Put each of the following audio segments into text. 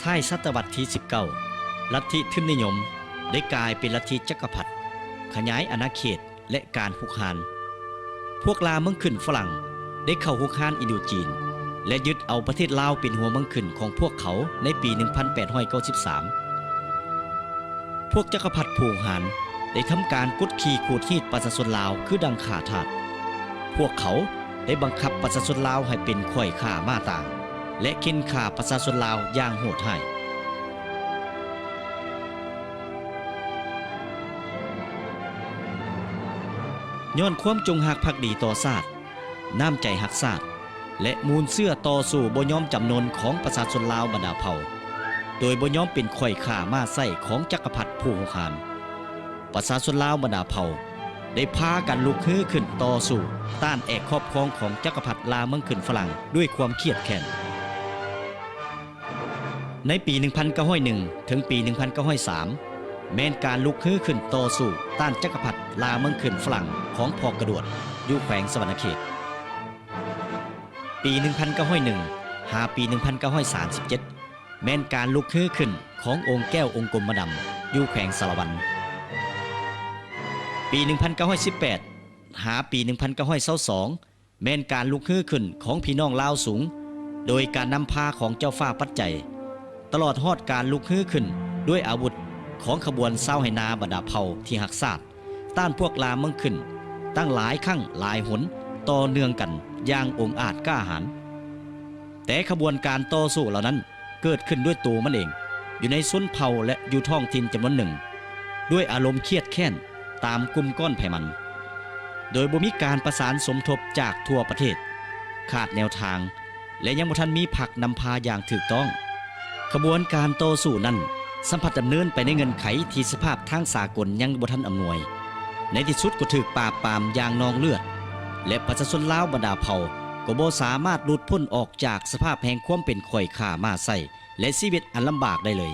ທ້າຍສະຕະວັດທີສິບເກົ້າ, ລັດທິທຶນນິຍົມໄດ້ກາຍເປັນລັດທິຈັກກະພັດ, ຂະຫຍາຍອານາເຂດ ແລະ ການຮຸກຮານ. ພວກລ່າເມືອງຂຶ້ນຝຣັ່ງໄດ້ເຂົ້າຮຸກຮານອິນໂດຈີນ ແລະ ຍຶດເອົາປະເທດລາວເປັນຫົວເມືອງຂຶ້ນຂອງພວກເຂົາໃນປີໜຶ່ງພັນແປດຮ້ອຍເກົ້າສິບສາມ. ພວກຈັກກະພັດຜູ້ຮຸກຮານໄດ້ທຳການກົດຂີ່ຂູດຮີດປະຊາຊົນລາວຄືດັ່ງຂ້າທາດ. ພວກເຂົາໄດ້ບັງຄັບປະຊາຊົນລາວໃຫ້ເປັນຂ້ອຍຂ້າມ້າຕາງ ແລະ ເຂັ່ນຂ້າປະຊາຊົນລາວຢ່າງໂຫດຮ້າຍ. ຍ້ອນຄວາມຈົງຮັກພັກດີຕໍ່ຊາດ, ນ້ຳໃຈຮັກຊາດ ແລະ ມູນເຊື້ອຕໍ່ສູ້ບໍ່ຍອມຈຳນົນຂອງປະຊາຊົນລາວບັນດາເຜົ່າ, ໂດຍບໍ່ຍອມເປັນຂ້ອຍຂ້າມ້າໃຊ້ຂອງຈັກກະພັດຜູ້ຮຸກຮານ, ປະຊາຊົນລາວບັນດາເຜົ່າໄດ້ພາກັນລຸກຮືຂຶ້ນຕໍ່ສູ້ຕ້ານແອກຄອບຄອງຂອງຈັກກະພັດລ່າເມືອງຂຶ້ນຝຣັ່ງດ້ວຍຄວາມຄຽດແຄ້ນ. ໃນປີໜຶ່ງພັນເກົ້າຮ້ອຍໜຶ່ງ ເຖິງປີໜຶ່ງພັນເກົ້າຮ້ອຍສາມ ແມ່ນການລຸກຮືຂຶ້ນຕໍ່ສູ້ຕ້ານຈັກກະພັດລ່າເມືອງຂຶ້ນຝຣັ່ງຂອງພໍ່ກະດວດ ຢູ່ແຂວງສະຫວັນນະເຂດ. ປີໜຶ່ງພັນເກົ້າຮ້ອຍໜຶ່ງ ຫາປີໜຶ່ງພັນເກົ້າຮ້ອຍສາມສິບເຈັດ ແມ່ນການລຸກຮືຂຶ້ນຂອງອົງແກ້ວອົງກົມມະດຳ ຢູ່ແຂວງສາລະວັນ. ປີໜຶ່ງພັນເກົ້າຮ້ອຍສິບແປດ ຫາປີໜຶ່ງພັນເກົ້າຮ້ອຍຊາວສອງ ແມ່ນການລຸກຮືຂຶ້ນຂອງພີ່ນ້ອງລາວສູງ ໂດຍການນຳພາຂອງເຈົ້າຟ້າປັດໄຈ, ຕະຫຼອດຮອດການລຸກຮືຂຶ້ນດ້ວຍອາວຸດຂອງຂະບວນຊາວໄຮ່ນາບັນດາເຜົ່າທີ່ຮັກຊາດ ຕ້ານພວກລ່າເມືອງຂຶ້ນຕັ້ງຫຼາຍຄັ້ງຫຼາຍຫົນຕໍ່ເນື່ອງກັນຢ່າງອົງອາດກ້າຫານ. ແຕ່ຂະບວນການຕໍ່ສູ້ເຫຼົ່ານັ້ນ ເກີດຂຶ້ນດ້ວຍໂຕມັນເອງ ຢູ່ໃນຊົນເຜົ່າ ແລະ ຢູ່ທ້ອງຖິ່ນຈຳນວນໜຶ່ງ ດ້ວຍອາລົມຄຽດແຄ້ນຕາມກຸ່ມກ້ອນໃຜມັນ, ໂດຍບໍ່ມີການປະສານສົມທົບຈາກທົ່ວປະເທດ, ຂາດແນວທາງ ແລະ ຍັງບໍ່ທັນມີພັກນຳພາຢ່າງຖືກຕ້ອງ. ຂະບວນການຕໍ່ສູ້ນັ້ນ ສ່ຳພັດດຳເນີນໄປໃນເງື່ອນໄຂທີ່ສະພາບທາງສາກົນຍັງບໍ່ທັນອຳນວຍ, ໃນທີ່ສຸດກໍຖືກປາບປາມຢ່າງນອງເລືອດ ແລະ ປະຊາຊົນລາວບັນດາເຜົ່າກໍບໍ່ສາມາດຫຼຸດພົ້ນອອກຈາກສະພາບແຫ່ງຄວາມເປັນຂ້ອຍຂ້າມ້າໃຊ້ ແລະ ຊີວິດອັນລຳບາກໄດ້ເລີຍ.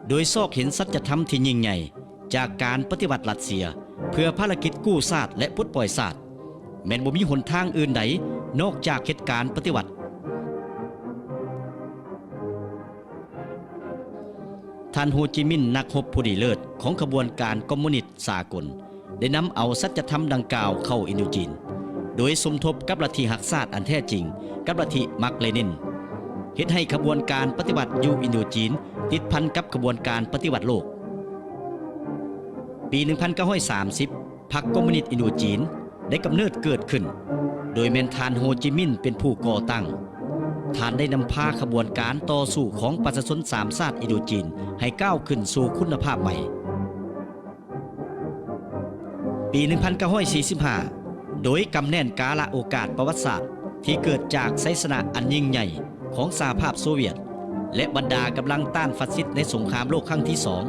ໂດຍຊອກເຫັນສັດຈະທຳທີ່ຍິ່ງໃຫຍ່ຈາກການປະຕິວັດລັດເຊຍ ເພື່ອພາລະກິດກູ້ຊາດ ແລະ ປົດປ່ອຍຊາດ, ແມ່ນບໍ່ມີຫົນທາງອື່ນໃດນອກຈາກເຮັດການປະຕິວັດ. ທ່ານ ໂຮຈິມິນ ນັກຮົບຜູ້ດີເລີດຂອງຂະບວນການຄອມມູນິດສາກົນ ໄດ້ນຳເອົາສັດຈະທຳດັ່ງກ່າວເຂົ້າອິນໂດຈີນ, ໂດຍສົມທົບກັບລັດທິຮັກຊາດອັນແທ້ຈິງ ກັບລັດທິມາກເລນິນ, ເຮັດໃຫ້ຂະບວນການປະຕິວັດຢູ່ອິນໂດຈີນຕິດພັນກັບຂະບວນການປະຕິວັດໂລກ. ປີໜຶ່ງພັນເກົ້າຮ້ອຍສາມສິບ ພັກຄອມມູນິດອິນໂດຈີນ ໄດ້ກຳເນີດເກີດຂຶ້ນ, ໂດຍແມ່ນທ່ານ ໂຮຈິມິນ ເປັນຜູ້ກໍ່ຕັ້ງ. ທ່ານໄດ້ນຳພາຂະບວນການຕໍ່ສູ້ຂອງປະຊາຊົນສາມຊາດອິນໂດຈີນໃຫ້ກ້າວຂຶ້ນສູ່ຄຸນນະພາບໃໝ່. ປີໜຶ່ງພັນເກົ້າຮ້ອຍສີ່ສິບຫ້າ ໂດຍກຳແໜ້ນກາລະໂອກາດປະຫວັດສາດທີ່ເກີດຈາກໄຊຊະນະອັນຍິ່ງໃຫຍ່ ຂອງສະຫະພາບໂຊວຽດ ແລະ ບັນດາກຳລັງຕ້ານຟາຊິດໃນສົງຄາມໂລກຄັ້ງທີສອງ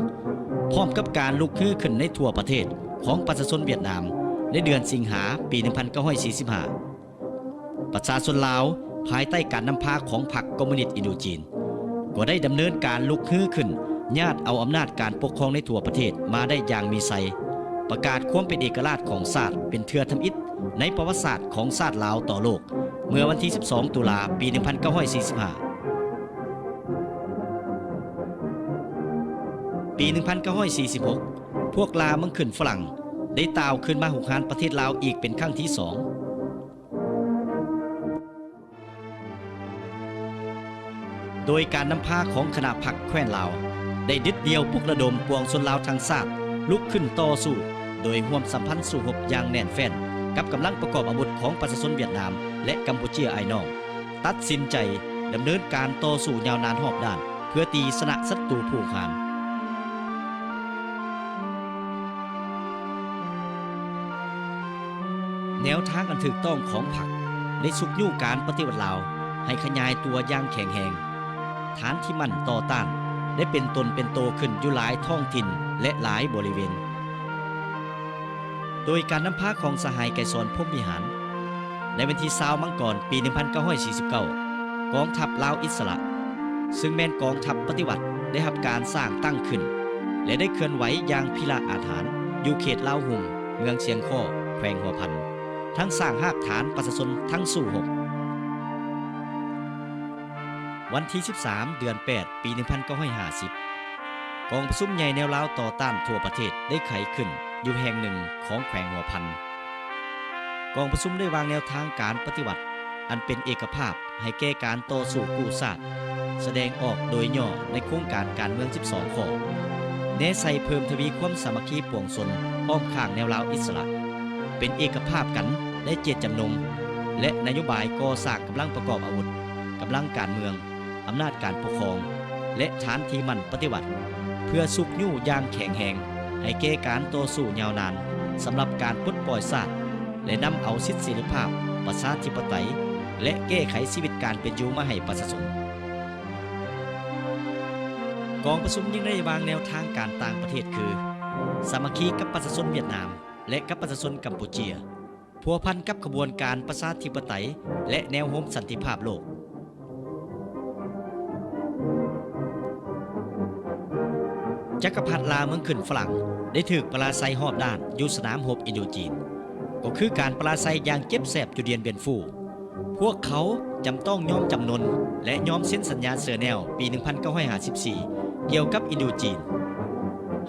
ພ້ອມກັບການລຸກຮືຂຶ້ນໃນທົ່ວປະເທດຂອງປະຊາຊົນຫວຽດນາມໃນເດືອນສິງຫາ ປີໜຶ່ງພັນເກົ້າຮ້ອຍສີ່ສິບຫ້າ ປະຊາຊົນລາວພາຍໃຕ້ການນຳພາຂອງພັກຄອມມູນິດອິນໂດຈີນ ກໍໄດ້ດຳເນີນການລຸກຮືຂຶ້ນຍາດເອົາອຳນາດການປົກຄອງໃນທົ່ວປະເທດມາໄດ້ຢ່າງມີໄຊ, ປະກາດຄວາມເປັນເອກະລາດຂອງຊາດເປັນເທື່ອທຳອິດ ໃນປະຫວັດສາດຂອງຊາດລາວຕໍ່ໂລກ ເມື່ອວັນທີສິບສອງ ຕຸລາ ປີໜຶ່ງພັນເກົ້າຮ້ອຍສີ່ສິບຫ້າ. ປີໜຶ່ງພັນເກົ້າຮ້ອຍສີ່ສິບຫົກ ພວກລ່າເມືອງຂຶ້ນຝຣັ່ງໄດ້ຕ່າວຂຶ້ນມາຮຸກຮານປະເທດລາວອີກເປັນຄັ້ງທີສອງ. ໂດຍການນຳພາຂອງຄະນະພັກແຄວ້ນລາວ ໄດ້ດຶດດ່ຽວປຸກລະດົມປວງຊົນລາວທັງຊາດລຸກຂຶ້ນຕໍ່ສູ້ ໂດຍຮ່ວມສຳພັນສູ້ຮົບຢ່າງແໜ້ນແຟ້ນກັບກຳລັງປະກອບອາວຸດຂອງປະຊາຊົນຫວຽດນາມ ແລະ ກຳປູເຈຍອ້າຍນ້ອງ, ຕັດສິນໃຈດຳເນີນການຕໍ່ສູ້ຍາວນານຮອບດ້ານ ເພື່ອຕີຊະນະສັດຕູຜູ້ຮຸກຮານ. ແນວທາງອັນຖືກຕ້ອງຂອງພັກໄດ້ຊຸກຍູ້ການປະຕິວັດລາວໃຫ້ຂະຫຍາຍຕົວຢ່າງແຂງແຮງ. ຖານທີ່ໝັ້ນຕໍ່ຕ້ານໄດ້ເປັນຕົນເປັນໂຕຂຶ້ນຢູ່ຫຼາຍທ້ອງຖິ່ນ ແລະ ຫຼາຍບໍລິເວນ. ໂດຍການນຳພາຂອງສະຫາຍໄກສອນ ພົມວິຫານ, ໃນວັນທີຊາວ ມັງກອນ ປີໜຶ່ງພັນເກົ້າຮ້ອຍສີ່ສິບເກົ້າ ກອງທັບລາວອິດສະຫຼະ ເຊິ່ງແມ່ນກອງທັບປະຕິວັດ ໄດ້ຮັບການສ້າງຕັ້ງຂຶ້ນ ແລະ ໄດ້ເຄື່ອນໄຫວຢ່າງພິລະອາດຫານ ຢູ່ເຂດລາວຮຸ່ງ ເມືອງຊຽງຄໍ້ ແຂວງຫົວພັນ. ທັງສ້າງຮາກຖານປະຊາຊົນທັງສູ້ຮົບ. ວັນທີສິບສາມ ເດືອນແປດ ປີໜຶ່ງພັນເກົ້າຮ້ອຍຫ້າສິບ ກອງປະຊຸມໃຫຍ່ແນວລາວຕໍ່ຕ້ານທົ່ວປະເທດໄດ້ໄຂຂຶ້ນຢູ່ແຫ່ງໜຶ່ງຂອງແຂວງຫົວພັນ. ກອງປະຊຸມໄດ້ວາງແນວທາງການປະຕິວັດອັນເປັນເອກະພາບໃຫ້ແກ່ການຕໍ່ສູ້ກູ້ຊາດ, ສະແດງອອກໂດຍຫຍໍ້ໃນໂຄງການການເມືອງສິບສອງຂໍ້, ແນໃສ່ເພີ່ມທະວີຄວາມສາມັກຄີປວງຊົນອ້ອມຂ້າງແນວລາວອິດສະຫຼະ, ເປັນເອກະພາບກັນໃນເຈດຈຳນົງ ແລະ ນະໂຍບາຍກໍ່ສ້າງກຳລັງປະກອບອາວຸດ, ກຳລັງການເມືອງ, ອຳນາດການປົກຄອງ ແລະ ຖານທີ່ໝັ້ນປະຕິວັດ ເພື່ອຊຸກຍູ້ຢ່າງແຂງແຮງໃຫ້ແກ່ການຕໍ່ສູ້ຍາວນານສຳລັບການປົດປ່ອຍຊາດ ແລະ ນຳເອົາສິດເສລີພາບ, ປະຊາທິປະໄຕ ແລະ ແກ້ໄຂຊີວິດການເປັນຢູ່ມາໃຫ້ປະຊາຊົນ. ກອງປະຊຸມຍັງໄດ້ວາງແນວທາງການຕ່າງປະເທດຄື ສາມັກຄີກັບປະຊາຊົນຫວຽດນາມ ແລະ ກັບປະຊາຊົນກຳປູເຈຍ, ພົວພັນກັບຂະບວນການປະຊາທິປະໄຕ ແລະ ແນວໂຮມສັນຕິພາບໂລກ. ຈັກກະພັດລ່າເມືອງຂຶ້ນຝຣັ່ງໄດ້ຖືກປະລາໄຊຮອບດ້ານຢູ່ສະໜາມຮົບອິນໂດຈີນ, ກໍຄືການປະລາໄຊຢ່າງເຈັບແສບຢູ່ດຽນບຽນຟູ. ພວກເຂົາຈຳຕ້ອງຍອມຈຳນົນ ແລະ ຍອມເຊັນສັນຍາເຊີແນວປີໜຶ່ງພັນເກົ້າຮ້ອຍຫ້າສິບສີ່ ກ່ຽວກັບອິນໂດຈີນ,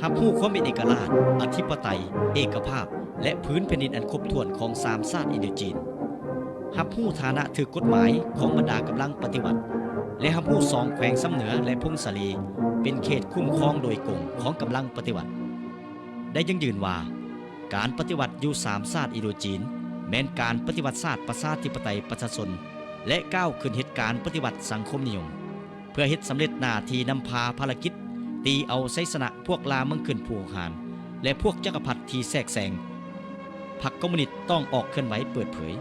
ຮັບຮູ້ຄວາມເປັນເອກະລາດ, ອະທິປະໄຕ, ເອກະພາບ ແລະ ພື້ນແຜ່ນດິນອັນຄົບຖ້ວນຂອງສາມຊາດອິນໂດຈີນ, ຮັບຮູ້ຖານະຖືກກົດໝາຍຂອງບັນດາກຳລັງປະຕິວັດ ແລະ ຮັບຮູ້ສອງແຂວງຊຳເໜືອ ແລະ ຜົ້ງສາລີ ເປັນເຂດຄຸ້ມຄອງໂດຍກົງຂອງກຳລັງປະຕິວັດ. ໄດ້ຢັ້ງຢືນວ່າ ການປະຕິວັດຢູ່ສາມຊາດອິນໂດຈີນ ແມ່ນການປະຕິວັດຊາດປະຊາທິປະໄຕປະຊາຊົນ ແລະ ກ້າວຂຶ້ນເຮັດການປະຕິວັດສັງຄົມນິຍົມ ເພື່ອເຮັດສຳເລັດໜ້າທີ່ນຳພາພາລະກິດຕີເອົາໄຊຊະນະພວກລ່າເມືອງຂຶ້ນຜູ້ຮຸກຮານ ແລະ ພວກຈັກກະພັດທີ່ແຊກແຊງ. ພັກຄອມມູນິດຕ້ອງອອກເຄື່ອນໄຫວເປີດເຜີຍ.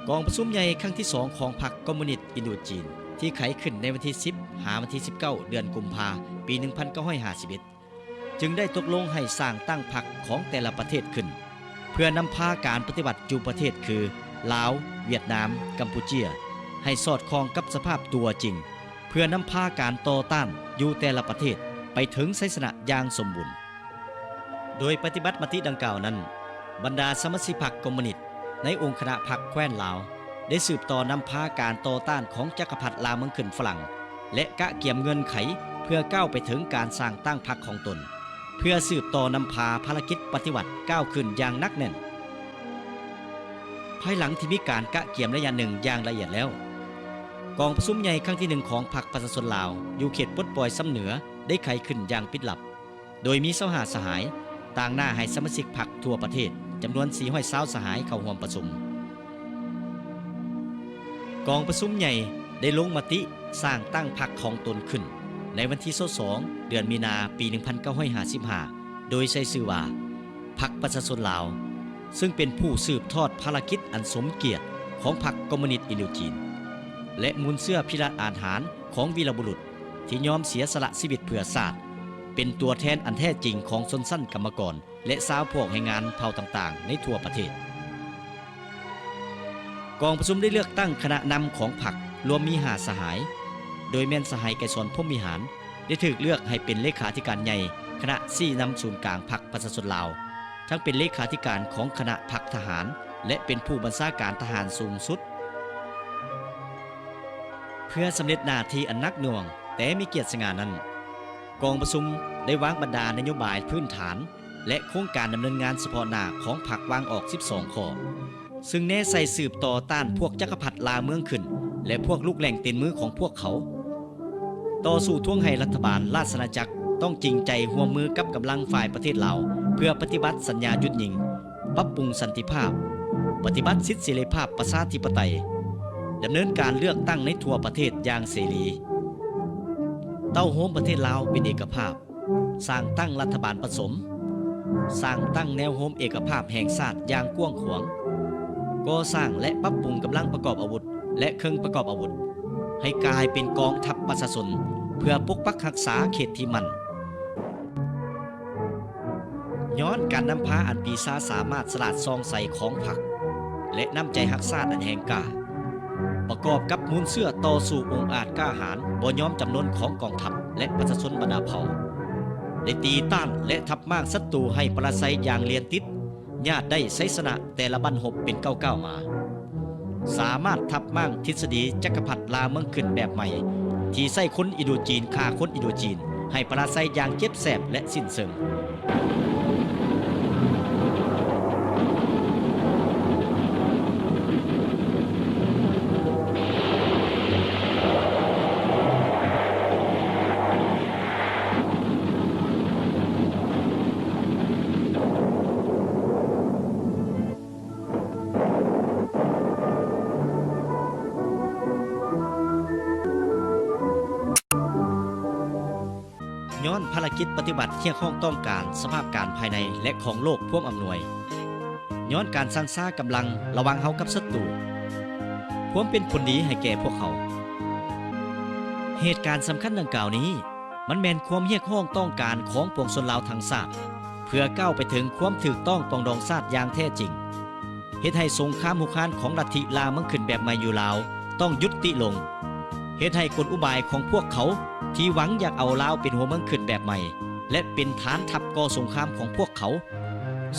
ກອງປະຊຸມໃຫຍ່ຄັ້ງທີສອງຂອງພັກຄອມມູນິດອິນໂດຈີນ ທີ່ໄຂຂຶ້ນໃນວັນທີສິບ ຫາວັນທີສິບເກົ້າ ເດືອນກຸມພາ ປີໜຶ່ງພັນເກົ້າຮ້ອຍຫ້າສິບເອັດ ຈຶ່ງໄດ້ຕົກລົງໃຫ້ສ້າງຕັ້ງພັກຂອງແຕ່ລະປະເທດຂຶ້ນ ເພື່ອນຳພາການປະຕິວັດຢູ່ປະເທດຄື ລາວ, ຫວຽດນາມ, ກຳປູເຈຍ ໃຫ້ສອດຄ່ອງກັບສະພາບຕົວຈິງ, ເພື່ອນຳພາການຕໍ່ຕ້ານຢູ່ແຕ່ລະປະເທດໄປເຖິງໄຊຊະນະຢ່າງສົມບູນ. ໂດຍປະຕິບັດມະຕິດັ່ງກ່າວນັ້ນ, ບັນດາສະມາຊິກພັກຄອມມູນິດໃນອົງຄະນະພັກແຄວ້ນລາວ ໄດ້ສືບຕໍ່ນຳພາການຕໍ່ຕ້ານຂອງຈັກກະພັດລ່າເມືອງຂຶ້ນຝຣັ່ງ ແລະ ກະກຽມເງື່ອນໄຂເພື່ອກ້າວໄປເຖິງການສ້າງຕັ້ງພັກຂອງຕົນ, ເພື່ອສືບຕໍ່ນຳພາພາລະກິດປະຕິວັດກ້າວຂຶ້ນຢ່າງໜັກແໜ້ນ. ພາຍຫຼັງທີ່ມີການກະກຽມໄລຍະໜຶ່ງຢ່າງລະອຽດແລ້ວ, ກອງປະຊຸມໃຫຍ່ຄັ້ງທີໜຶ່ງຂອງພັກປະຊາຊົນລາວ ຢູ່ເຂດປົດປ່ອຍຊຳເໜືອ ໄດ້ໄຂຂຶ້ນຢ່າງປິດລັບ. ໂດຍມີຊາວຫ້າສະຫາຍ ຕາງໜ້າໃຫ້ສະມາຊິກພັກທົ່ວປະເທດຈຳນວນສີ່ຮ້ອຍຊາວສະຫາຍເຂົ້າຮ່ວມປະຊຸມ. ກອງປະຊຸມໃຫຍ່ໄດ້ລົງມະຕິສ້າງຕັ້ງພັກຂອງຕົນຂຶ້ນໃນວັນທີຊາວສອງ ເດືອນມີນາ ປີໜຶ່ງພັນເກົ້າຮ້ອຍຫ້າສິບຫ້າ ໂດຍໃຊ້ຊື່ວ່າ ພັກປະຊາຊົນລາວ, ຊຶ່ງເປັນຜູ້ສືບທອດພາລະກິດອັນສົມກຽດຂອງພັກຄອມມູນິດອິນໂດຈີນ ແລະ ມູນເຊື້ອພິລະອາດຫານຂອງວີລະບຸລຸດ ທີ່ຍອມເສຍສະຫຼະຊີວິດເພື່ອຊາດ, ເປັນຕົວແທນອັນແທ້ຈິງຂອງຊົນຊັ້ນກຳມະກອນ ແລະ ຊາວພວກແຮງງານເຜົ່າຕ່າງໆໃນທົ່ວປະເທດ. ກອງປະຊຸມໄດ້ເລືອກຕັ້ງຄະນະນຳຂອງພັກລວມມີຫ້າສະຫາຍ, ໂດຍແມ່ນສະຫາຍ ໄກສອນ ພົມວິຫານ ໄດ້ຖືກເລືອກໃຫ້ເປັນເລຂາທິການໃຫຍ່ຄະນະຊີ້ນຳສູນກາງພັກປະຊາຊົນລາວ, ທັງເປັນເລຂາທິການຂອງຄະນະພັກທະຫານ ແລະ ເປັນຜູ້ບັນຊາການທະຫານສູງສຸດ. ເພື່ອສຳເລັດໜ້າທີ່ອັນໜັກໜ່ວງແຕ່ມີກຽດສະຫງ່ານັ້ນ, ກອງປະຊຸມໄດ້ວາງບັນດານະໂຍບາຍພື້ນຖານ ແລະ ໂຄງການດຳເນີນງານສະເພາະໜ້າຂອງພັກວາງອອກສິບສອງຂໍ້, ຊຶ່ງແນໃສ່ສືບຕໍ່ຕ້ານພວກຈັກກະພັດລ່າເມືອງຂຶ້ນ ແລະ ພວກລູກແຫຼ່ງຕີນມືຂອງພວກເຂົາ, ຕໍ່ສູ້ທວງໃຫ້ລັດຖະບານລາຊະອານາຈັກຕ້ອງຈິງໃຈຮ່ວມມືກັບກຳລັງຝ່າຍປະເທດລາວ ເພື່ອປະຕິບັດສັນຍາຢຸດຍິງ, ປັບປຸງສັນຕິພາບ, ປະຕິບັດສິດເສລີພາບປະຊາທິປະໄຕ, ດຳເນີນການເລືອກຕັ້ງໃນທົ່ວປະເທດຢ່າງເສລີ, ເຕົ້າໂຮມປະເທດລາວເປັນເອກະພາບ, ສ້າງຕັ້ງລັດຖະບານປະສົມ, ສ້າງຕັ້ງແນວໂຮມເອກະພາບແຫ່ງຊາດຢ່າງກວ້າງຂວາງ, ກໍ່ສ້າງ ແລະ ປັບປຸງກຳລັງປະກອບອາວຸດ ແລະ ເຄື່ອງປະກອບອາວຸດ ໃຫ້ກາຍເປັນກອງທັບປະຊາຊົນ ເພື່ອປົກປັກຮັກສາເຂດທີ່ໝັ້ນ. ຍ້ອນການນຳພາອັນປີຊາສາມາດສະຫຼາດສ່ອງໃສຂອງພັກ ແລະ ນ້ຳໃຈຮັກຊາດອັນແຮງກ້າ, ປະກອບກັບມູນເຊື້ອຕໍ່ສູ້ອົງອາດກ້າຫານບໍ່ຍອມຈຳນົນຂອງກອງທັບ ແລະ ປະຊາຊົນບັນດາເຜົ່າ, ໄດ້ຕີຕ້ານ ແລະ ທັບມ້າງສັດຕູໃຫ້ປະລາໄຊຢ່າງລຽນຕິດ, ຍາດໄດ້ໄຊຊະນະແຕ່ລະບັ້ນຮົບເປັນກ້າວໆມາ, ສາມາດທັບມ້າງທິດສະດີຈັກກະພັດລ່າເມືອງຂຶ້ນແບບໃໝ່ ທີ່ໃຊ້ຄົນອິນໂດຈີນຂ້າຄົນອິນໂດຈີນ ໃຫ້ປະລາໄຊຢ່າງເຈັບແສບ ແລະ ສິ້ນເຊີງ. ຍ້ອນພາລະກິດປະຕິວັດຮຽກຮ້ອງຕ້ອງການສະພາບການພາຍໃນ ແລະ ຂອງໂລກພວມອຳນວຍ, ຍ້ອນການຊັ່ງຊາກຳລັງລະຫວ່າງເຮົາກັບສັດຕູ, ຄວາມເປັນຜົນດີໃຫ້ແກ່ພວກເຂົາ. ເຫດການສຳຄັນດັ່ງກ່າວນີ້ ມັນແມ່ນຄວາມຮຽກຮ້ອງຕ້ອງການຂອງປວງຊົນລາວທັງຊາດ ເພື່ອກ້າວໄປເຖິງຄວາມຖືກຕ້ອງປອງດອງຊາດຢ່າງແທ້ຈິງ, ເຮັດໃຫ້ສົງຄາມຮຸກຮານຂອງລັດທິລ່າເມືອງຂຶ້ນແບບໃໝ່ຢູ່ລາວຕ້ອງຢຸດຕິລົງ, ເຮັດໃຫ້ກົນອຸບາຍຂອງພວກເຂົາທີ່ຫວັງຢາກເອົາລາວເປັນຫົວເມືອງຂຶ້ນແບບໃໝ່ ແລະ ເປັນຖານທັບກໍ່ສົງຄາມຂອງພວກເຂົາ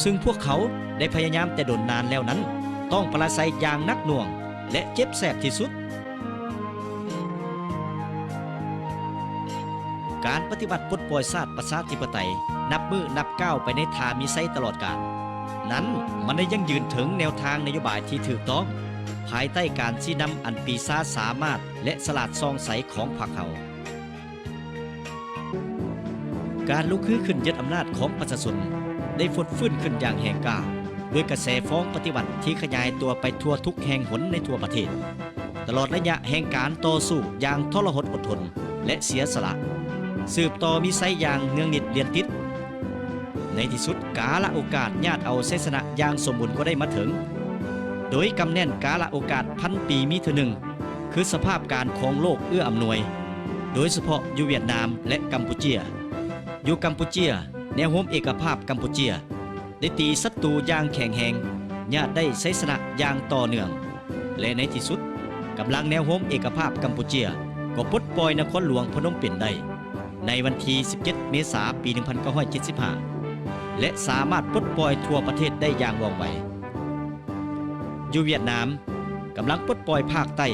ຊຶ່ງພວກເຂົາໄດ້ພະຍາຍາມແຕ່ດົນນານແລ້ວນັ້ນ ຕ້ອງປະລາໄຊຢ່າງໜັກໜ່ວງ ແລະ ເຈັບແສບທີ່ສຸດ. ການປະຕິວັດປົດປ່ອຍຊາດປະຊາທິປະໄຕ ນັບມື້ນັບກ້າວໄປໃນທ່າມີໄຊຕະຫຼອດການ ນັ້ນມັນໄດ້ຢັ້ງຢືນເຖິງແນວທາງນະໂຍບາຍທີ່ຖືກຕ້ອງ ພາຍໃຕ້ການຊີ້ນຳອັນປີຊາສາມາດ ແລະ ສະຫຼາດສ່ອງໃສຂອງພັກເຮົາ. ການລຸກຮືຂຶ້ນຍຶດອຳນາດຂອງປະຊາຊົນໄດ້ຟົດຟື້ນຂຶ້ນຢ່າງແຮງກ້າ ດ້ວຍກະແສຟອງປະຕິວັດທີ່ຂະຫຍາຍຕົວໄປທົ່ວທຸກແຫ່ງຫົນໃນທົ່ວປະເທດ, ຕະຫຼອດໄລຍະແຫ່ງການຕໍ່ສູ້ຢ່າງທໍລະຫົດອົດທົນ ແລະ ເສຍສະຫຼະ, ສືບຕໍ່ມີໄຊຢ່າງເນືອງນິດລຽນຕິດ. ໃນທີ່ສຸດ, ກາລະໂອກາດຍາດເອົາໄຊຊະນະຢ່າງສົມບູນກໍໄດ້ມາເຖິງ, ໂດຍກຳແໜ້ນກາລະໂອກາດພັນປີມີເທື່ອໜຶ່ງ ຄືສະພາບການຂອງໂລກເອື້ອອຳນວຍ, ໂດຍສະເພາະຢູ່ຫວຽດນາມ ແລະ ກຳປູເຈຍ. ຢູ່ກຳປູເຈຍ, ແນວໂຮມເອກະພາບກຳປູເຈຍໄດ້ຕີສັດຕູຢ່າງແຂງແຮງ, ຍາດໄດ້ໄຊຊະນະຢ່າງຕໍ່ເນື່ອງ ແລະ ໃນທີ່ສຸດ, ກຳລັງແນວໂຮມເອກະພາບກຳປູເຈຍກໍປົດປ່ອຍນະຄອນຫຼວງພະນົມເປັນໄດ້ ໃນວັນທີສິບເຈັດ ເມສາ ປີໜຶ່ງພັນເກົ້າຮ້ອຍເຈັດສິບຫ້າ ແລະ ສາມາດປົດປ່ອຍທົ່ວປະເທດໄດ້ຢ່າງວ່ອງໄວ. ຢູ່ຫວຽດນາມ, ກຳລັງປົດປ່ອຍພາກໃຕ້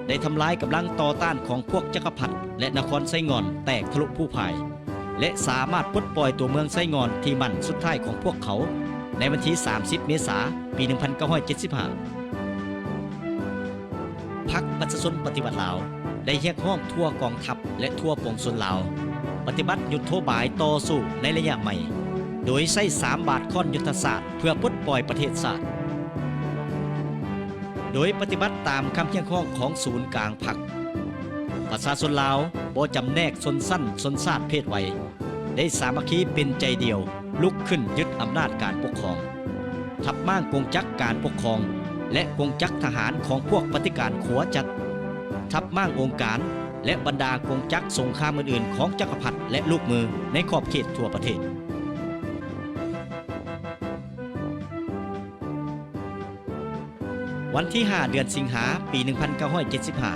ໄດ້ທຳລາຍກຳລັງຕໍ່ຕ້ານຂອງພວກຈັກກະພັດ ແລະ ນະຄອນໄຊງ່ອນແຕກທະລຸຜຸພາຍ ແລະ ສາມາດປົດປ່ອຍຕົວເມືອງໄຊງ່ອນທີ່ໝັ້ນສຸດທ້າຍຂອງພວກເຂົາ ໃນວັນທີສາມສິບ ເມສາ ປີໜຶ່ງພັນເກົ້າຮ້ອຍເຈັດສິບຫ້າ. ພັກປະຊາຊົນປະຕິວັດລາວ ໄດ້ຮຽກຮ້ອງທົ່ວກອງທັບ ແລະ ທົ່ວປວງຊົນລາວ ປະຕິບັດຍຸດໂທບາຍຕໍ່ສູ້ໃນໄລຍະໃໝ່ ໂດຍໃຊ້ສາມບາດຄ້ອນຍຸດທະສາດເພື່ອປົດປ່ອຍປະເທດຊາດ. ໂດຍປະຕິບັດຕາມຄຳຮຽກຮ້ອງຂອງສູນກາງພັກ, ປະຊາຊົນລາວບໍ່ຈຳແນກຊົນຊັ້ນ, ຊົນຊາດ, ເພດໄວ ໄດ້ສາມັກຄີເປັນໃຈດຽວ ລຸກຂຶ້ນຍຶດອຳນາດການປົກຄອງ, ທັບມ້າງກົງຈັກການປົກຄອງ ແລະ ກົງຈັກທະຫານຂອງພວກປະຕິການຂົວຈັດ, ທັບມ້າງອົງການ ແລະ ບັນດາກົງຈັກສົງຄາມອື່ນໆຂອງຈັກກະພັດ ແລະ ລູກມືໃນຂອບເຂດທົ່ວປະເທດ. ວັນທີຫ້າ ເດືອນສິງຫາ ປີໜຶ່ງພັນເກົ້າຮ້ອຍເຈັດສິບຫ້າ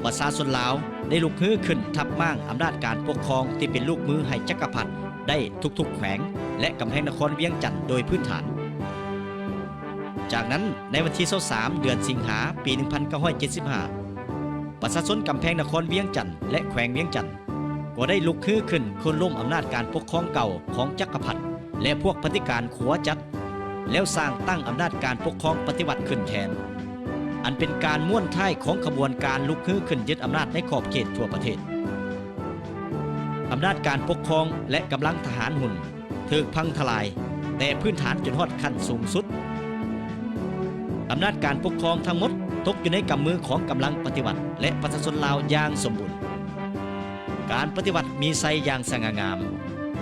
ປະຊາຊົນລາວໄດ້ລຸກຮືຂຶ້ນທັບມ້າງອຳນາດການປົກຄອງທີ່ເປັນລູກມືໃຫ້ຈັກກະພັດໄດ້ທຸກໆແຂວງ ແລະ ກຳແພງນະຄອນວຽງຈັນໂດຍພື້ນຖານ. ຈາກນັ້ນ, ໃນວັນທີຊາວສາມ ເດືອນສິງຫາ ປີໜຶ່ງພັນເກົ້າຮ້ອຍເຈັດສິບຫ້າ ປະຊາຊົນກຳແພງນະຄອນວຽງຈັນ ແລະ ແຂວງວຽງຈັນ ກໍໄດ້ລຸກຮືຂຶ້ນໂຄ່ນລົ້ມອຳນາດການປົກຄອງເກົ່າຂອງຈັກກະພັດ ແລະ ພວກປະຕິການຂົວຈັດ, ແລ້ວສ້າງຕັ້ງອຳນາດການປົກຄອງປະຕິວັດຂຶ້ນແທນ, ອັນເປັນການມ້ວນທ້າຍຂອງຂະບວນການລຸກຮືຂຶ້ນຍຶດອຳນາດໃນຂອບເຂດທົ່ວປະເທດ. ອຳນາດການປົກຄອງ ແລະ ກຳລັງທະຫານຫຸ່ນ ຖືກພັງທະລາຍແຕ່ພື້ນຖານຈົນຮອດຂັ້ນສູງສຸດ. ອຳນາດການປົກຄອງທັງໝົດຕົກຢູ່ໃນກຳມືຂອງກຳລັງປະຕິວັດ ແລະ ປະຊາຊົນລາວຢ່າງສົມບູນ. ການປະຕິວັດມີໄຊຢ່າງສະຫງ່າງາມ.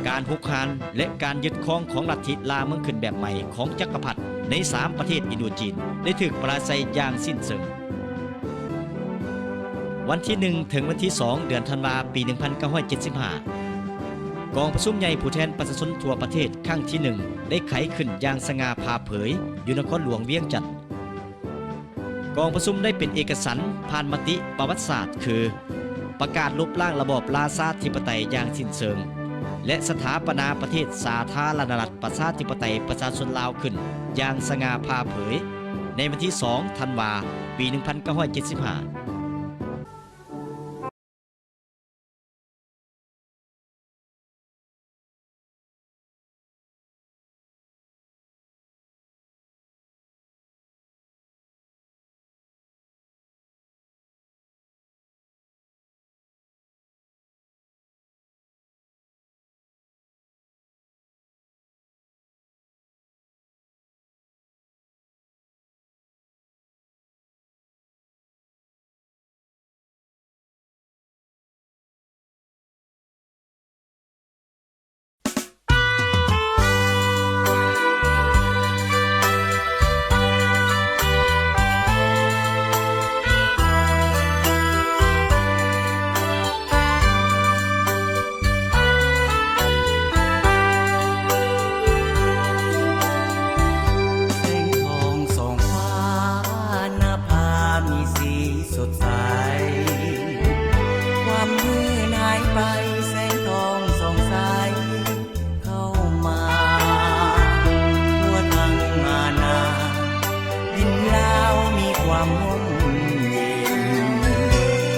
ການຮຸກຮານ ແລະ ການຍຶດຄອງຂອງລັດທິລ່າເມືອງຂຶ້ນແບບໃໝ່ຂອງຈັກກະພັດໃນສາມປະເທດອິນໂດຈີນ ໄດ້ຖືກປະລາໄຊຢ່າງສິ້ນເຊີງ. ວັນທີໜຶ່ງ ເຖິງວັນທີສອງ ເດືອນທັນວາ ປີໜຶ່ງພັນເກົ້າຮ້ອຍເຈັດສິບຫ້າ ກອງປະຊຸມໃຫຍ່ຜູ້ແທນປະຊາຊົນທົ່ວປະເທດຄັ້ງທີໜຶ່ງ ໄດ້ໄຂຂຶ້ນຢ່າງສະຫງ່າຜ່າເຜີຍຢູ່ນະຄອນຫຼວງວຽງຈັນ. ກອງປະຊຸມໄດ້ເປັນເອກະສັນຜ່ານມະຕິປະຫວັດສາດ ຄື ປະກາດລົບລ້າງລະບອບລາຊາທິປະໄຕຢ່າງສິ້ນເຊີງ, ແລະ ສະຖາປະນາປະເທດສາທາລະນະລັດ ປະຊາທິປະໄຕ ປະຊາຊົນລາວຂຶ້ນຢ່າງສະຫງ່າຜ່າເຜີຍ ໃນວັນທີສອງ ທັນວາ ປີໜຶ່ງພັນເກົ້າຮ້ອຍເຈັດສິບຫ້າ. ແສງທອງສ່ອງຟ້ານະພາມີສີສົດໃສ ຄວາມມືດຫາຍໄປ ແສງທອງສ່ອງໃສເຂົ້າມາ ທົ່ວທັງອານາ ດິນລາວມີຄວາມຮົ່ມເຢັນ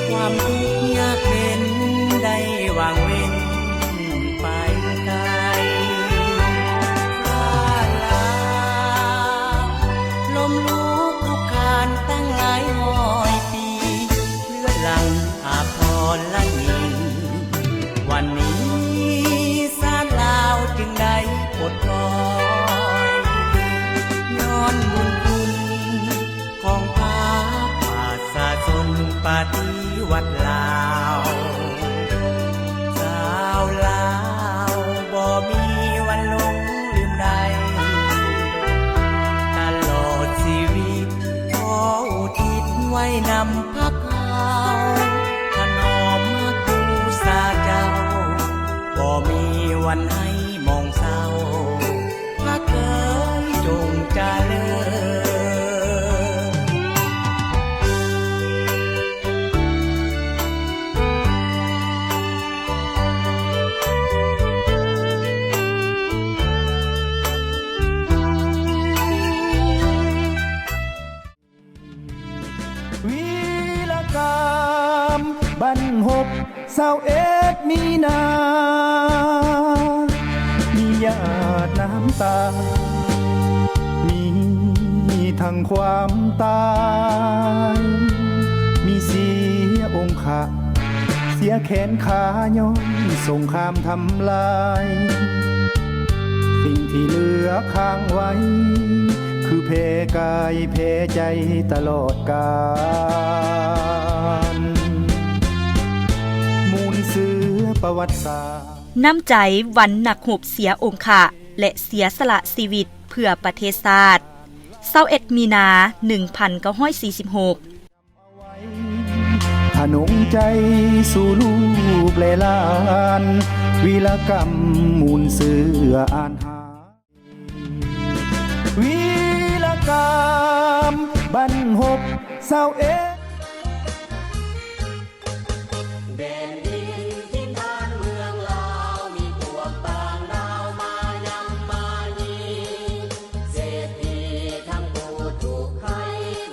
ຄວາມທຸກຍາກເຫັນໄດ້ຫວ່າງເວັນໄປໄກ. ຟ້າລາວລົມລຸກຄຸກຄານຕັ້ງຫຼາຍຮ້ອຍປີ ເລືອດຫຼັ່ງອາພອນລະນີ ວັນນີ້ຊາດລາວຈຶ່ງໄດ້ປົດປ່ອຍ ຍ້ອນບຸນຄຸນຂອງພາກປະຊາຊົນປະຕິວັດລາວ. ຊາວລາວບໍ່ມີວັນຫຼົງລືມໄດ້ ຕະຫຼອດຊີວິດຂໍອຸທິດໄວ້ນຳ ພັກເຮົາ ຖະໜອມຮັກບູຊາເຈົ້າ ບໍ່ມີວັນໃຫ້ໝອງເສົ້າ ພັກເອີຍຈົ່ງຈະເລີນ. ວີລະກຳບັນຮົບ ຊາວເອັດມີນາ ມີຫຍາດນ້ຳຕາ ມີທັງຄວາມຕາຍ ມີເສຍອົງຄະ ເສຍແຂນຂາຍ້ອນສົງຄາມທຳລາຍ ສິ່ງທີ່ເຫຼືອຄ້າງໄວ້ ຄືແຜກາຍແຜໃຈຕະຫຼອດການ ມູນເຊື້ອປະຫວັດສາດ. ນ້ຳໃຈວັນນັກຮົບເສຍອົງຄະ ແລະ ເສຍສະຫຼະຊີວິດເພື່ອປະເທດຊາດ ຊາວເອັດ ມີນາ ໜຶ່ງພັນເກົ້າຮ້ອຍສີ່ສິບຫົກ. ທະນົງໃຈສູ່ລູກແລະຫຼານ ວີລະກຳມູນເຊື້ອອານຫາ ວີລະກຳບັນຮົບ ຊາວເອັດ. ແດນດິນຖິ່ນຖານເມືອງລາວ ມີພວກຕ່າງດ້າວມາຢ້ຳມາຢີ ເສດຖີທັງຜູ້ທຸກໄຄ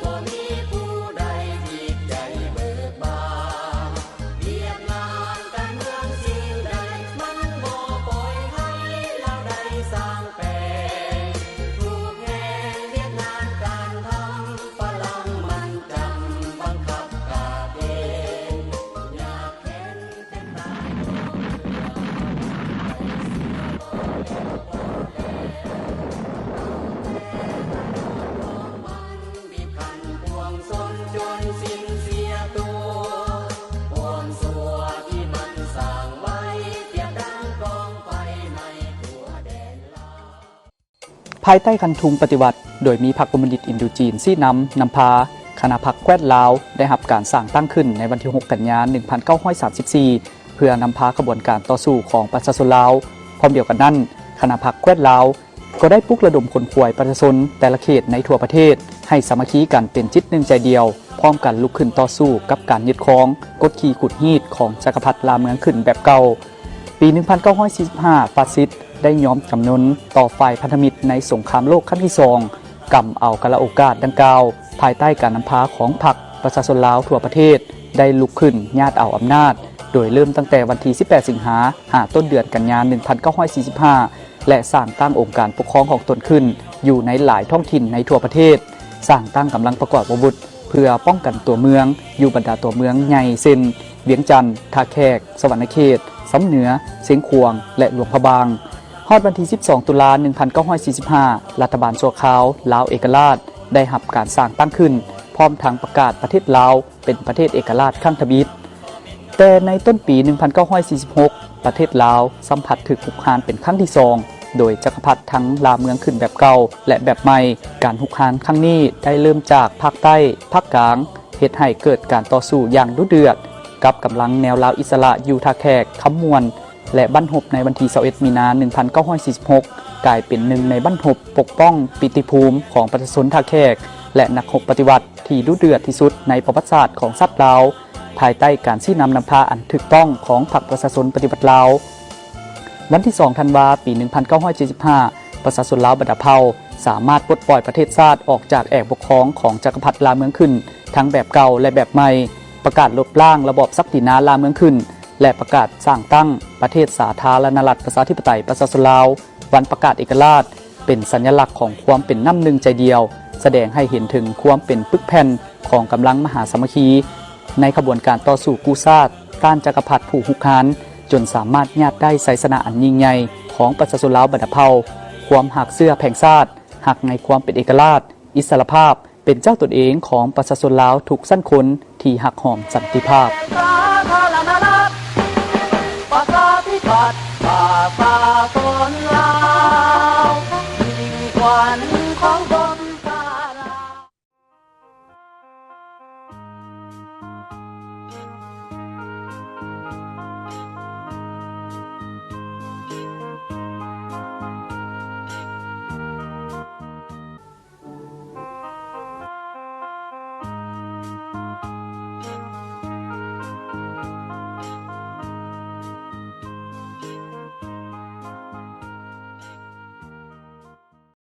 ບໍ່ມີຜູ້ໃດຈິດໃຈເບີກບານ ວຽກງານການເມືອງສິ່ງໃດ ມັນບໍ່ປ່ອຍໃຫ້ລາວໄດ້ສ້າງແປງ ທຸກແຫ່ງວຽກງານການທຳ ຝຣັ່ງມັນຈຳບັງຄັບກາເກນ ຍາກແຄ້ນເປັນຕາຍບໍ່ເຫຼືອ ໄປເສຍບໍ່ແລ້ວບໍ່ແລ້ວ ເອົາແຕ່ລະດອກມັນ ບີບຄັນປວງຊົນຈົນສິ້ນເສຍໂຕ ຄວາມຊົ່ວທີ່ມັນສ້າງໄວ້ ປຽບດັ່ງກອງໄຟໃນທົ່ວແດນລາວ. ພາຍໃຕ້ຄັນທຸງປະຕິວັດ ໂດຍມີພັກຄອມມູນິດອິນໂດຈີນຊີ້ນຳນຳພາ, ຄະນະພັກແຄວ້ນລາວໄດ້ຮັບການສ້າງຕັ້ງຂຶ້ນໃນວັນທີຫົກ ກັນຍາ ໜຶ່ງພັນເກົ້າຮ້ອຍສາມສິບສີ່ ເພື່ອນຳພາຂະບວນການຕໍ່ສູ້ຂອງປະຊາຊົນລາວ. ພ້ອມດຽວກັນນັ້ນ, ຄະນະພັກແຄວ້ນລາວກໍໄດ້ປຸກລະດົມຂົນຂວາຍປະຊາຊົນແຕ່ລະເຂດໃນທົ່ວປະເທດ ໃຫ້ສາມັກຄີກັນເປັນຈິດໜຶ່ງໃຈດຽວ, ພ້ອມກັນລຸກຂຶ້ນຕໍ່ສູ້ກັບການຍຶດຄອງ, ກົດຂີ່ຂູດຮີດຂອງຈັກກະພັດລ່າເມືອງຂຶ້ນແບບເກົ່າ. ປີໜຶ່ງພັນເກົ້າຮ້ອຍສີ່ສິບຫ້າ ຟາຊິດໄດ້ຍອມຈຳນົນຕໍ່ຝ່າຍພັນທະມິດໃນສົງຄາມໂລກຄັ້ງທີສອງ, ກຳເອົາກາລະໂອກາດດັ່ງກ່າວ ພາຍໃຕ້ການນຳພາຂອງພັກປະຊາຊົນລາວທົ່ວປະເທດ ໄດ້ລຸກຂຶ້ນຍາດເອົາອຳນາດ ໂດຍເລີ່ມຕັ້ງແຕ່ວັນທີສິບແປດສິງຫາ ຫາຕົ້ນເດືອນກັນຍາ ໜຶ່ງພັນເກົ້າຮ້ອຍສີ່ສິບຫ້າ ແລະ ສ້າງຕັ້ງອົງການປົກຄອງຂອງຕົນຂຶ້ນ ຢູ່ໃນຫຼາຍທ້ອງຖິ່ນໃນທົ່ວປະເທດ, ສ້າງຕັ້ງກຳລັງປະກອບອາວຸດ ເພື່ອປ້ອງກັນຕົວເມືອງ ຢູ່ບັນດາຕົວເມືອງໃຫຍ່ເຊັ່ນ ວຽງຈັນ, ທ່າແຂກ, ສະຫວັນນະເຂດ, ຊຳເໜືອ, ຊຽງຂວາງ ແລະ ຫຼວງພະບາງ. ຮອດວັນທີສິບສອງ ຕຸລາ ໜຶ່ງພັນເກົ້າຮ້ອຍສີ່ສິບຫ້າ ລັດຖະບານຊົ່ວຄາວລາວເອກະລາດ ໄດ້ຮັບການສ້າງຕັ້ງຂຶ້ນ ພ້ອມທັງປະກາດປະເທດລາວ ເປັນປະເທດເອກະລາດຄັ້ງທຳອິດ. ແຕ່ໃນຕົ້ນປີ ໜຶ່ງພັນເກົ້າຮ້ອຍສີ່ສິບຫົກ ປະເທດລາວຊ້ຳພັດຖືກຮຸກຮານເປັນຄັ້ງທີສອງ ໂດຍຈັກກະພັດທັງລ່າເມືອງຂຶ້ນແບບເກົ່າ ແລະ ແບບໃໝ່. ການຮຸກຮານຄັ້ງນີ້ໄດ້ເລີ່ມຈາກພາກໃຕ້, ພາກກາງ, ເຮັດໃຫ້ເກີດການຕໍ່ສູ້ຢ່າງດຸເດືອດກັບກຳລັງແນວລາວອິດສະຫຼະຢູ່ທ່າແຂກ, ຄຳມ່ວນ ແລະ ບັ້ນຮົບໃນວັນທີຊາວເອັດ ມີນາ ໜຶ່ງພັນເກົ້າຮ້ອຍສີ່ສິບຫົກ ກາຍເປັນໜຶ່ງໃນບັ້ນຮົບປົກປ້ອງກິດຕິພູມຂອງປະຊາຊົນທ່າແຂກ ແລະ ນັກຮົບປະຕິວັດທີ່ດຸເດືອດທີ່ສຸດໃນປະຫວັດສາດຂອງຊາດລາວ ພາຍໃຕ້ການຊີ້ນຳນຳພາອັນຖືກຕ້ອງຂອງພັກປະຊາຊົນປະຕິວັດລາວ. ວັນທີສອງ ທັນວາ ປີໜຶ່ງພັນເກົ້າຮ້ອຍເຈັດສິບຫ້າ ປະຊາຊົນລາວບັນດາເຜົ່າສາມາດປົດປ່ອຍປະເທດຊາດອອກຈາກແອກປົກຄອງຂອງຈັກກະພັດລ່າເມືອງຂຶ້ນ ທັງແບບເກົ່າ ແລະ ແບບໃໝ່, ປະກາດລົບລ້າງລະບອບສັກດີນາລ່າເມືອງຂຶ້ນ ແລະ ປະກາດສ້າງຕັ້ງປະເທດສາທາລະນະລັດປະຊາທິປະໄຕປະຊາຊົນລາວ. ວັນປະກາດເອກະລາດ ເປັນສັນຍະລັກຂອງຄວາມເປັນນ້ຳໜຶ່ງໃຈດຽວ, ສະແດງໃຫ້ເຫັນເຖິງຄວາມເປັນປຶກແຜ່ນຂອງກຳລັງມະຫາສາມັກຄີ ໃນຂະບວນການຕໍ່ສູ້ກູ້ຊາດຕ້ານຈັກກະພັດຜູ້ຮຸກຮານ, ຈົນສາມາດຍາດໄດ້ໄຊຊະນະອັນຍິ່ງໃຫຍ່ຂອງປະຊາຊົນລາວບັນດາເຜົ່າ. ຄວາມຮັກເຊື້ອແຜງຊາດ, ຮັກໃນຄວາມເປັນເອກະລາດ, ອິດສະຫຼະພາບ, ເປັນເຈົ້າຕົນເອງຂອງປະຊາຊົນລາວທຸກຊັ້ນຄົນທີ່ຮັກຫອມສັນຕິພາບ.